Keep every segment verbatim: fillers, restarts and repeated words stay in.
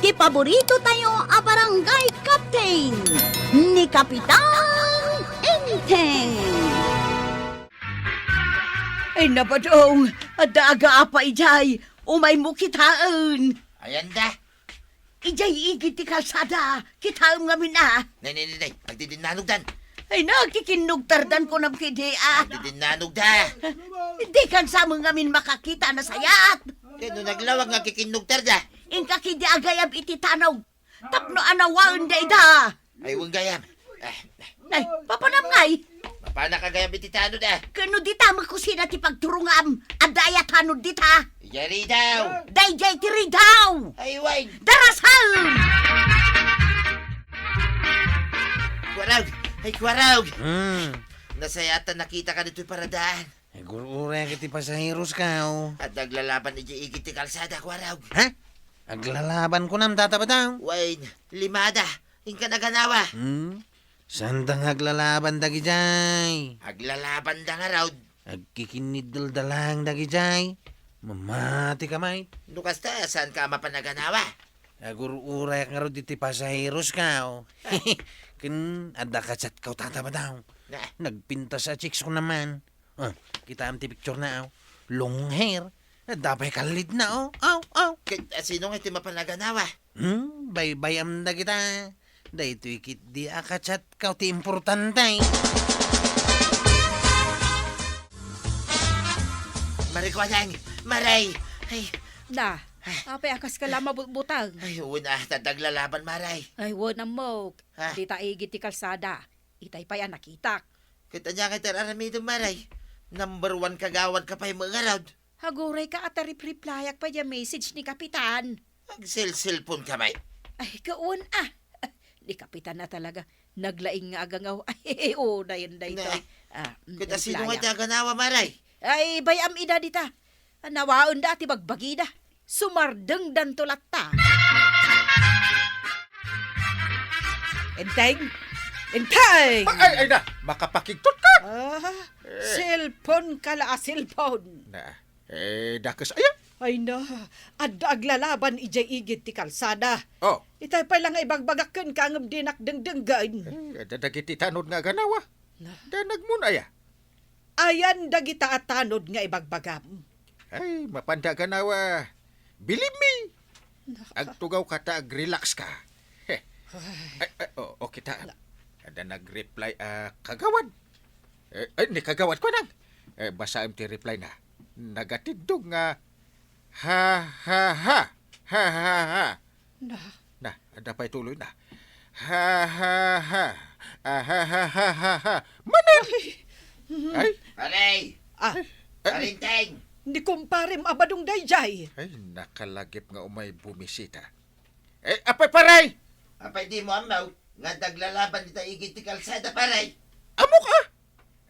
Ti paborito tayo a barangay captain, ni Kapitan Enteng. Ay, nabadong, adda agaapa idiay, umaymo kitaen. Ayan da. Idiay igid ti kalsada, kitaem ngamin a. Nay, nay, nay, nay, agdidinnanogdan. Ay, nagkikinnugtardan ko nam kidi a. Agdidinnanogda. Dikan sa amin ngamin makakita, nasayat. Kay no naglawag nga kikinnugtarda. Inka kidi agayab iti tanod. Tapno anawaen dayda. Ay, wen gayam. Ah, Nay, papanam ngay? Mapanak agayab iti tanod, ah. Kano dita met kusina ti pagturongam? Adda aya tanod dita? Ijay ridaw. Dayjay ti ridaw. Ay, wen. Darasan! Kuarog! Ay, kuarog! Hmm. Nasayatan nakita ka dito'y paradaan. Agur-uray iti pasaheros ka, oh. Adda aglalaban idiay igid ti kalsada, kuarog. Ha? Aglalaban kunam, Tata Badong? Wen, limada. Inka naganawa. Hmm? Saan da nga aglalaban dagidiay? Aglalaban da ngarud. Agkikinniddel da lang dagidiay. Mamati ka, mait. No kasta, saan ka mapan naganawa? Agur-uray ngarud iti pasaheros ka, oh. Ken adda ka-chat ka, Tata Badong. Na. Nagpintas a chicks ko naman. Ah, kitaem ti picture na, aw. Long hair. Adda pay kallid na, oh. Aw, aw. Ket, ah, sino nga iti mapan naganawa? Hmm, baybay-am dagita. Daytoy ketdi a ka-chat ka ti importante. Marikuanang, Maray. Ay. Na, apay a kas ka la mabutbuteng? Ay, wen a, ta adda aglalaban, Maray. Ay, wen ammok. Ha? Dita igid ti kalsada. Itay pay a nakitak. Ket ania nga ti ar-aramidem, Maray? Number one kagawad ka pay met ngarud. Aguray ka a ta rip-replyan pay diay message ni Kapitan. Agselselpon ka met. Ay, kawan a. Ni Kapitan a talaga. Naglaing nga agangaw. Ay, unayen daytoy. Na. Ah, mm, ket a sino nga replyan. Ti aganawa, Maray? Ay, bay-am ida dita. Anawaenda ti bagbagida. Sumardengdanto latta. Enteng! Enteng! Ay, ay, ay na! Makapakigtot ka! Ah, eh. Cellphone ka la a cellphone. Na, eh, dakes aya? Ay na, adda aglalaban idiay igid ti kalsada. Oh. Itay pay la nga ibagbagak kenka ngem dinak dengdenggen. Eh, adda dagiti tanod nga aganawa. Na. Da nagmun aya? Ayan dagita a tanod nga ibagbagam. Ay, mapanda ganawa. Believe me. Naka- Agtugaw ka ta agrelax ka. Heh. Ay. Ay, ay, oh, okay ta. Na- Adda nag-reply a kagawad. Eh, ay, ni kagawad ko nang. Eh, basaem ti reply na. Nagatiddog nga, ha, ha, ha. Ha, ha, ha. Na. Na, adda pay tuloy na. Ha, ha, ha. Ah, ha, ha, ha, ha, ha. Manen! Ay. Ay. Pare! Ah. Eh, Pare Enteng! Ni kumparem a Badong dayjay. Ay, nakalagip nga umay bumisita. Eh, apay, pare! Apay dimo ammo nga adda aglalaban dita igid ti kalsada, pare? Ammok a?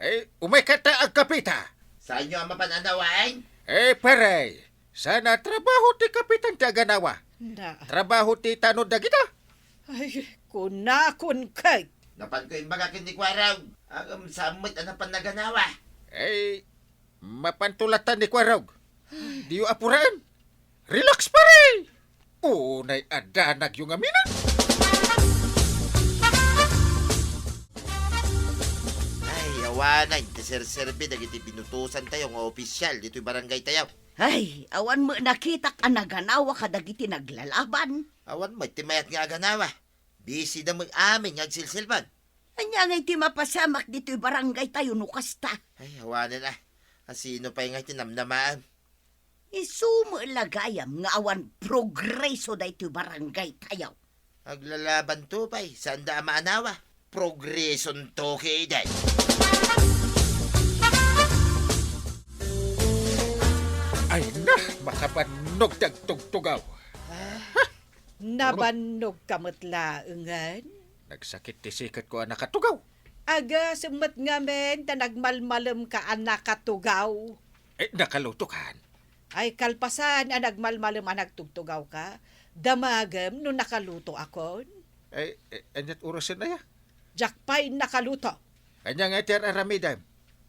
Eh, umay ka ta agkapita. Saanyo a mapan anawaen? Eh, pare, saan a trabaho ti kapitan ti aganawa? Na. Trabaho ti tanod dagita? Ay, kunakon kay. Napanko imbaga ken ni Kuarog. Agam sa met a napan naganawa. Eh, mapanto latta ni Kuarog. Diyo apuraen. Relax, pare! Unay a danagyo ngamin a. Ay, awanen ti serserbi dagiti binutosantayo nga opisyal ditoy barangaytayo. Ay, awan met nakitak a naganawa kadagiti naglalaban. Awan met ti mayat nga aganawa. Busy da met amin nga agsilsilban. Ania ngay ti mapasamak ditoy barangaytayo no kasta? Ay, awanen a. A sino pay ngay ti namnamaen? Isu met la gayam nga awan progreso daytoy barangaytayo. Aglalabanto pay, saanda a maanawa. Progresonto ketdi. Ay na, makabannog ti agtugtugaw. Ah, nabannog ka met laengen? Nagsakit ti siketko a nakatugaw. Agasem met ngamin ta nagmalmalemka a nakatugaw. Eh, nakalutokan? Ay, kalpasan a nagmalmalem a nagtugtugawka, damagem no nakalutoakon? Ay, eh, aniat orasen aya? Diak pay nakaluto. Ania nga ti ar-aramidem?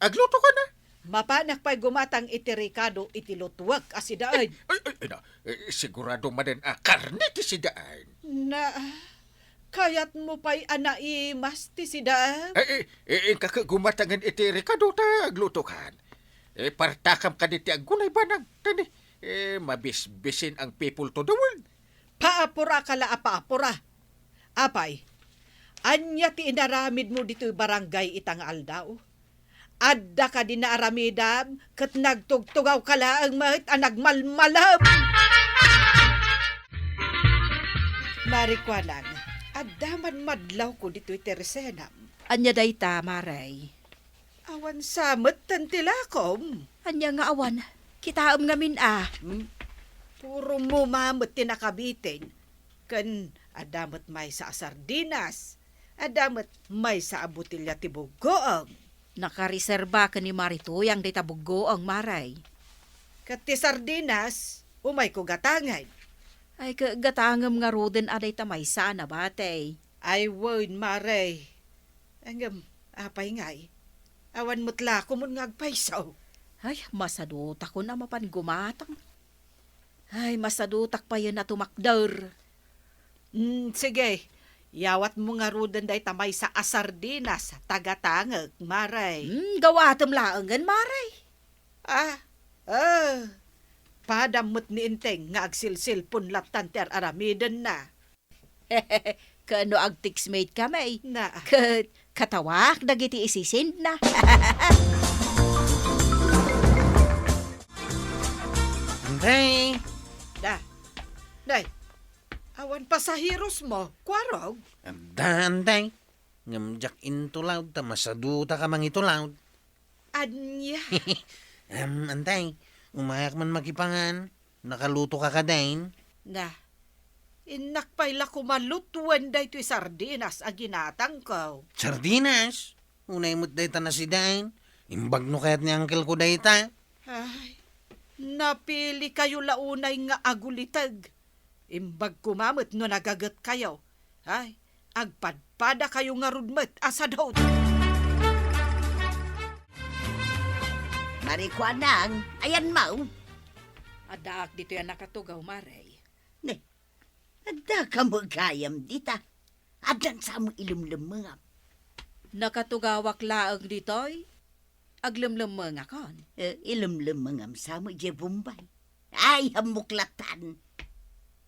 Aglutokan a? Mapanak pay gumatang iti rekado iti lutuek a sidaen. Ay, ay, ay, na. Eh, sigurado manen a karne ti sidaen. Na, kayatmo pay a naimas ti sidaem? Eh, eh, eh, inka ket gumatangen iti rekado ta aglutokan. Eh, partakam kadi ti aggunay banag, tani, eh, mabisbisin ang people to the world. Paapura ka la a paapura. Apay, ania ti inaramidmo ditoy barangay ita nga aldaw? Adda kadi naaramidam ket nagtugtugaw ka laeng met a nagmalmalem? Marikuanang, adda man madlawko ditoy ti resenam. Ania dayta, Mare? Awan sa met ti lakom. Ania nga awan? Kitaem ngamin a. Hmm? Puro muma met ti nakabitin. Ken adda met maysa a sardinas. Adda met maysa a botelya ti buggoong. Nakareserba ken ni Mare Tuyang dayta buggoong, Mare. Ket ti sardinas, umayko gatangen. Ay, ket gatangem ngaruden a dayta maysa a nabati. Ay, wen, Mare. Ngem, apay ngay? Awan met lakomon nga agpayso. Ay, masadutakon a mapan gumatang. Ay, masadutak payen a tumakder. Mm, sige. Yawatmo ngaruden dayta maysa a sardinas, ta gatangek, Mare. Mm, gawatem laengen, Mare. Ah, ah. Padam met ni Enteng nga agsilsilpon lattan ti ar-aramidenna. Ken no agtextmate kami, na, ket katawak dagiti isisendna. Antay. Da. Day, awan pasaherosmo, kuarog? Adda, antay. Ngem diak intulawd ta masadutak a mangitulawd. Ania? Em, antay, umayak man makipangan. Nakaluto ka kadi? Na, innak pay la kumalutoen daytoy sardinas a ginatangko. Sardinas? Unay met dayta nasidaen. Imbag no kayat ni uncle ko dayta. Ay, napili kayo la unay nga aguliteg. Imbag koma met no nagaget kayo. Ay, agpadpada kayo ngarud met a sadot. Marikuanang, ayanmo? Addaak ditoy a nakatugaw, Mare. Ne, adda ka met gayam dita. Addan sa mo ilemlemmengam. Nakatugawak laeng ditoy. Aglemlemmengakon. Eh, ilemlemmengam sa mo, Jay Bombay. Ay, hammok latan.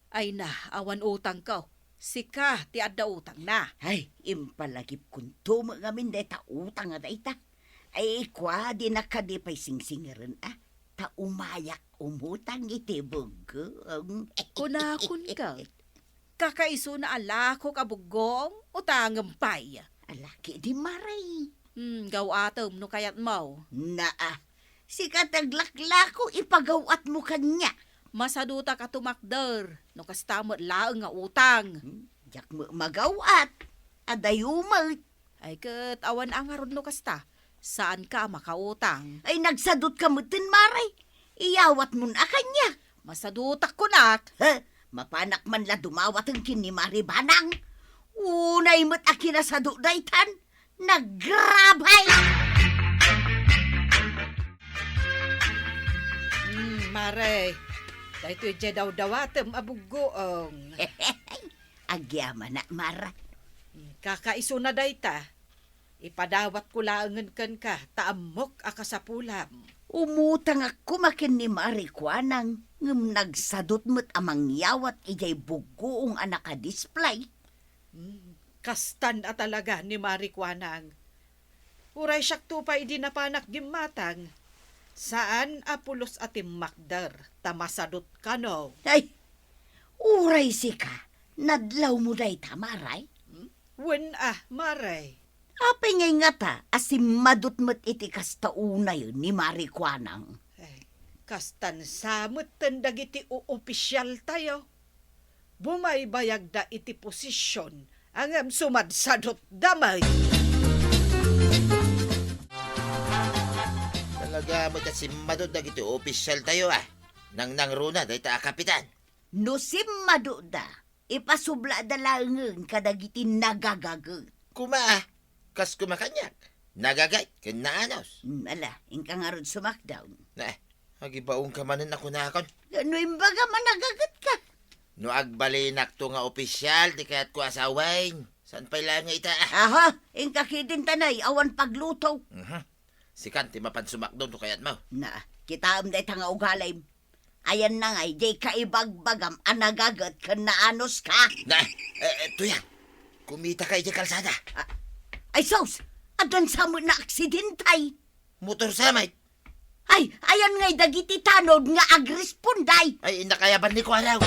Ay na, awan utangko. Sika ti adda utangna. Ay, impalagipkonto met ngamin dayta utang a dayta. Ay, kua, dinak kadi pay singsingeren, a. Ta umayak umutang iti buggoong. Kunakon ket, kakaisuna a lakok a buggoong, utangem pay. Ala kadi, Mare. Hmm, gawatem no kayatmo. Naa, sika ti aglaklako, ipagawatmo kaniak. Masadutak a tumakder, no kasta met laeng nga utang. Hmm, diak met magawat. Adayo met. Ay, ket awan a ngarud no kasta. Saanka a makautang. Ay, nagsadutka metten, Mare. Iyawatmon a kaniak. Masadutak kunak. He, mapanak man la dumawaten ken ni Mare Banang. Unay met a kinasado daytan. Nagrabay! Hmm, Mare. Daytoy diay dawdawatem a buggoong. Agyamanak, Mare. Hmm, kakaisuna dayta. Ipadawatko laengen kenka, ta ammok a kasapulam. Umutangak koma ken ni Mare Kuanang, ngem nagsadut met a mangyawat idiay buggoong a nakadisplay. Hmm, kastan a talaga ni Mare Kuanang. Uray siakto pay idi napanak gimmatang, saan a pulos a timmakder, ta masadut kano. Ay, uray sika, nadlawmo dayta, Mare? Hmm? Wen a, Mare. Apay ngay ngata a simmadut met iti kasta unay ni Mare Kuanang? Ay, kastan sa metten dagiti o-, opisyaltayo. Bumaybayagda iti posisyon, ngem sumadsadutda met. Talaga met a simmadut dagiti opisyaltayo, a. Nangnangruna dayta a kapitan. No simmadutda, ipasublada laengen kadagiti nagagaget. Kuma, a, kas kuma kaniak, nagaget ken naanus. Hmm, ala, inka ngarud sumakdaw. Na, Agibaonka manen a kunakon. No imbagam a nagagetka. No agbalinakto nga opisyal ti kayatko a sawen, saan pay laeng nga ita? Aha, inka ketdin, Tanay, awan pagluto. Mhm. Sikan ti mapan sumakdo no kayatmo. Na, kitaem dayta nga ugalim. Ayanna ngay, dika ibagbagam a nagaget ken naanuska. Na, eh, eh, Tuyang, kumitaka idiay kalsada. Ah, ay sus, addan sa met naaksidente. Motor sa met. Ay, ayan ngay dagiti tanod nga agresponde. Ay, innak ayaban ni Kuarog.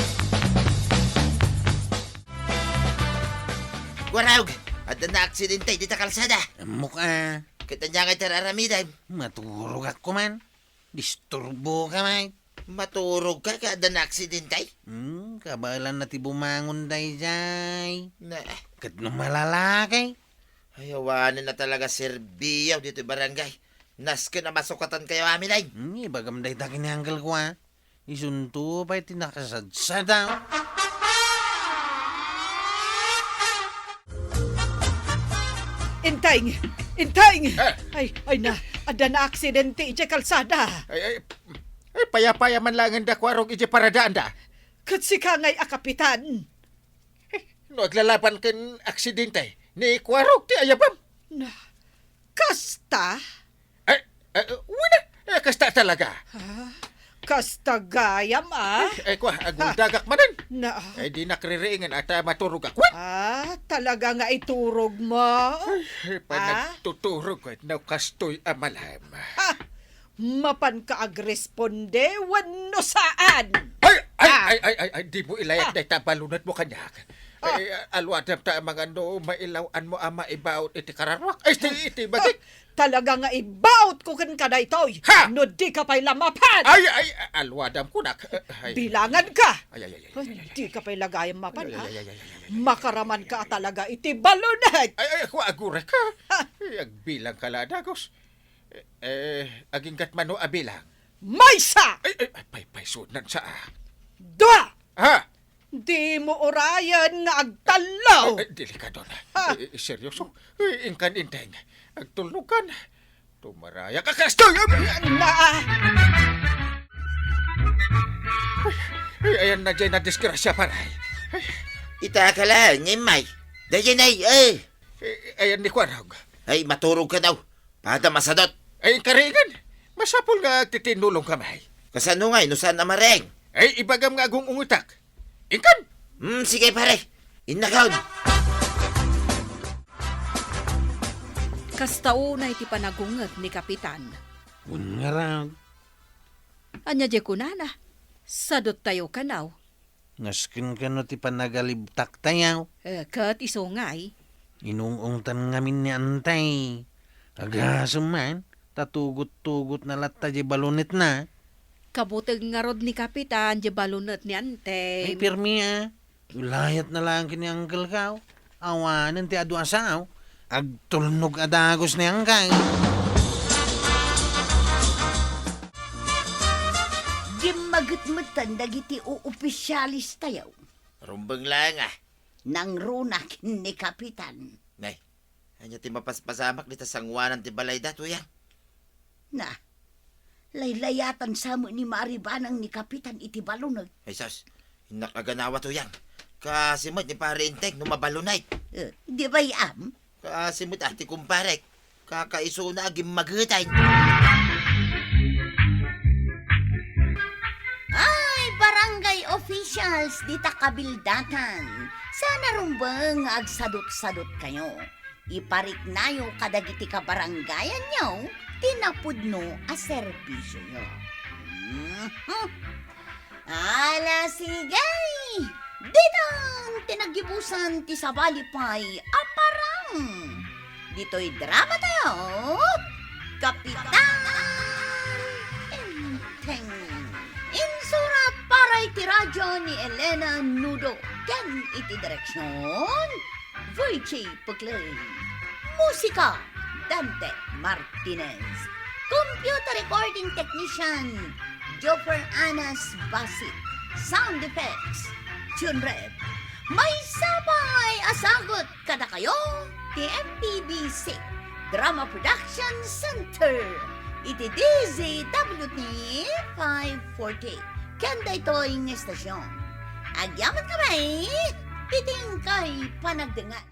Kuarog, adda naaksidente dita kalsada. Ammok a. Ket ania ngay ti ar-aramidem? Maturogak koma. Disturboka met. Maturogka ket adda naaksidente? Hmm, kabaelanna ti bumangon daydiay. Na. Ket no malalaki? Ay, awanen a talaga serbiaw ditoy barangay. Nasken a masukatankayo amin, ay. Hmm, ibagam dayta ken ni uncle ko, a. Isunto pay ti nakasadsada. Enteng! Enteng! Eh! Ay, ay na, adda naaksidente idiay kalsada. Ay, ay, ay, payapaya man laengen da Kuarog idiay paradaanda. Ket sika ngay a kapitan. Eh, no aglalaban ken aksidente, ni Kuarog ti ayabam. Na, kasta? Ay, ay, wen a, eh, kasta talaga. Ah, kasta gayam, a? Ay, ay, kua, aguldagak manen. Na. Ay, dinak ririingen a ta maturogak. Wen! Ah, talaga nga iturogmo? Ay, panagtuturog ko, no kastoy a malem. Ah, mapanka agresponde wenno saan? Ay, ay, ah, ay, ay, ay, ay, dimo ilayat ah, dayta balunetmo kaniak. Ah. Ay, aluadam ta amangan no mailaw-anmo a maibaon iti kararuak. Ay, iti, iti bagik. Ah, talaga nga ibaotko kenka daytoy. Ha? No dika pay la mapan. Ay, ay, aluadam kunak. Ay. Bilanganka. Ay, ay, ay, ay, ay, ay, ay. Dika pay la gayam mapan, ay, ay, ay, ay, ay, ay, ay, ay. Makaramanka a talaga iti balunet. Ay, ay, ako, agurek ka. Ha? Ay, agbilangka la, dagos. Eh, aginggat mano a bilang? Maysa! Ay, ay, ay, paypayso, nansa, a. Dua! Ha? Dimo urayen nga agtallo! Ay, ay, delikado na. Ha? Ay, ay, seryoso? Ay, inkan, Enteng. Agtulnog kan. Tumarayak a kastoy! Ay, ay, na! Ay, ay, ayan na dyan na disgrasya, paray. Ay. Ita ka lang, Imay. Daydiay, ay. Ay, ayan ni Kuarog. Ay, maturogka daw. Pada masadot. Ay, inka reng. Masapul nga agtitinulongka, may. Kasano ngay no saan a mareng? Ay, ibagam nga agung-ungetak. Inkan! Hmm, sige, pare. Innakon. Kasta unay ti panagunget ni Kapitan. Wen ngarud. Ania diay kunana? Sadottayo kano. Nasken kano ti panagalibtaktayo. Eh, ket isu ngay? Inung-ungtan ngamin ni Antay. Agasem man, ta tugot-tugotna latta diay balunetna. Kabuteng ngarud ni Kapitan diay balunet ni Antay. Ay, pirmi, a. Ilayatna laeng ken ni Uncle ko. Awanen ti adu a sao, agtulnog a dagus ni Angkay. Dimmaget metten dagiti oopisialestayo. Rumbeng laeng, a. Nangruna ken ni Kapitan. Nay, ania ti mapaspasamak dita sangoanan ti balayda, Tuyang? Na, laylayatan sa met ni Mari Banang ni Kapitan iti balunet. Ay sus, innak a ganawa, Tuyang. Kaasi met ni Pare Enteng no mabalunet. Eh, di bay-am? Kaasi met a ti kumparek. Kakaisuna a gimmagetan. Ay, barangay officials dita kabildatan. Saan a rumbeng nga agsadut-sadutkayo. Ipariknayo kadagiti kabarangayanyo ti napudno a serbisioyo. Mhm. Ala, sige! Ditan ti naggibusan ti sabali pay a parang. Ditoy dramatayo, Kapitan Enteng. Insurat para iti radyo ni Elena Nudo ken iti direksion, Virgie Puclay. Musika, Dante Martinez. Computer recording technician, Joffer Anas Basit. Sound effects, Jun Red. Maysa pay a sagut kadakayo ti M P B C Drama Production Center. iti D Z W T five forty ken daytoy nga estasion. Agyamankami iti inkay panagdengngeg.